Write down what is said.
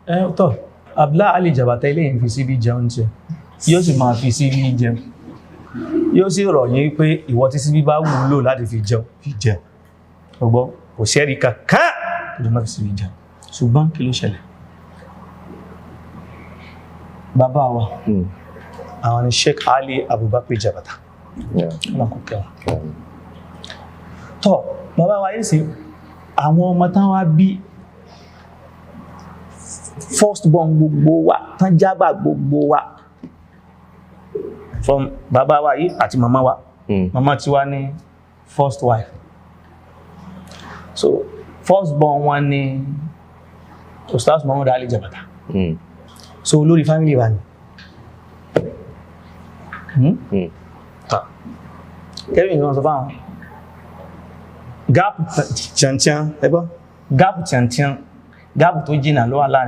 Ẹ tọ́, Abdullahi Ali Jabata ilé yìí fi síbí jẹun tiẹ̀, yóò sì máa fi síbí jẹun, yóò sì rọ̀ yín pé ìwọ tí síbí bá wúlò láti fi jẹun, fi jẹun. Ọgbọ́ kò sẹ́rí kankan tó lè má fi síbí jẹun. Ṣùgbọ́n kí ló ṣẹlẹ̀? Bàbá wa, àwọn ni Sheikh Ali Abubakar Jabata. Ọlọ́run kò kẹ́ wọn. Tọ́, bàbá wa yìí sí, àwọn ọmọ tán wá bí, first born gbogbo wa tán jábà gbogbo wa from bàbá wa yìí àti màmá wa. Màmá tiwa ní first wife, so first born wọn ni Ustaz Muhammad Ali Jabata. So olórí family wa ni. Ta Kevin kan sọ fáwọn gap tiantian, ẹ gbọ́, gap tiantian, gap tó jìnnà ló wà láàrin.